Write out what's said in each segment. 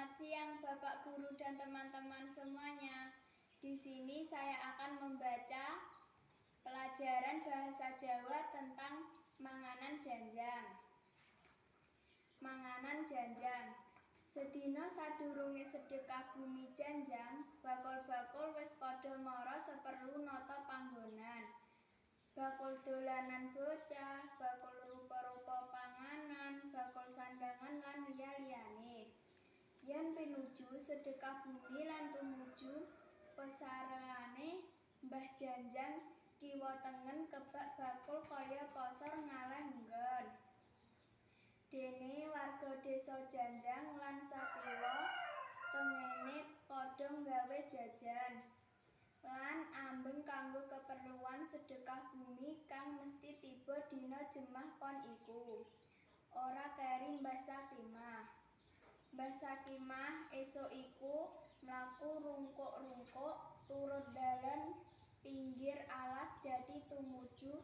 Selamat siang, Bapak Guru dan teman-teman semuanya. Di sini saya akan membaca pelajaran bahasa Jawa tentang manganan janjang. Manganan janjang. Sedina sadurunge Sedekah Bumi Janjang, bakul-bakul wis padha mara seperlu nata panggonan. Bakul dolanan bocah, bakul rupa-rupa panganan, bakul sandangan, lan liya-liyane. Yen pinuju Sedekah Bumi lan tumuju pesareane Mbah Janjang, kiwa tengen kebak bakul kaya pasar ngaleh nggon. Dene warga desa Janjang lan sakiwa tengene padha nggawe jajan lan ambeng kanggo keperluan Sedekah Bumi kang mesti tiba dina Jemuah Pon iku. Ora keri Mbah Sakimah. Mbah Sakimah esuk iku mlaku rungkuk-rungkuk turut dalan pinggir alas jati tumuju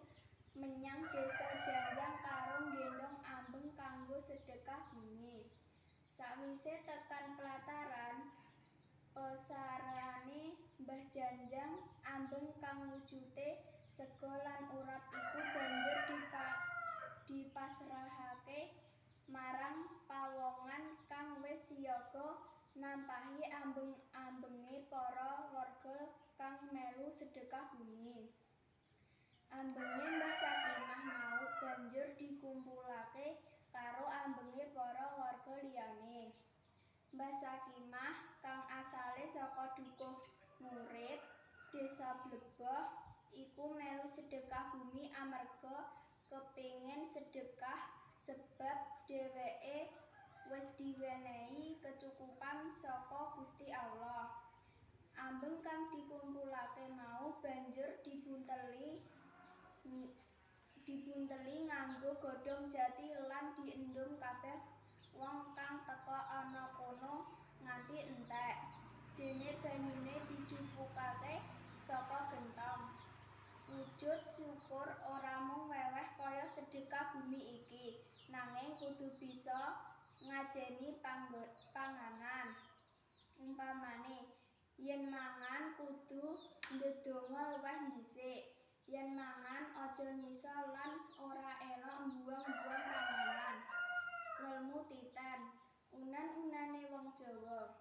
menyang desa Janjang karo nggendong ambeng kanggo Sedekah Bumi. Sawise tekan plataran pesareane Mbah Janjang, ambeng kang wujute sega lan urap iku banjur dipasrahake marang pawongan kang wis siyaga nampahi ambeng-ambenge para warga kang melu Sedekah Bumi. Ambenge Mbah Sakimah mau banjur dikumpulake karo ambenge para warga liyane. Mbah Sakimah kang asale saka Dukuh Ngurip, Desa Bleboh iku melu Sedekah Bumi amarga kepingin sedekah sebab dheweke wis diwenehi kecukupan saka Gusti Allah. Ambeng kang dikumpulake mau banjur dibunteli nganggo godhong jati lan diendhum kabeh wong kang teka ana kono nganti entek. Dene banyune dijupukake saka genthong. Wujud syukur ora mung weweh kaya Sedekah Bumi iki, nanging kudu bisa ngajeni panganan. Umpamane, yen mangan kudu ndedonga luwih dhisik. Yen mangan aja nyisa lan ora elok mbuwang-mbuwang panganan. Ngelmu titen. Unen-unene wong Jawa.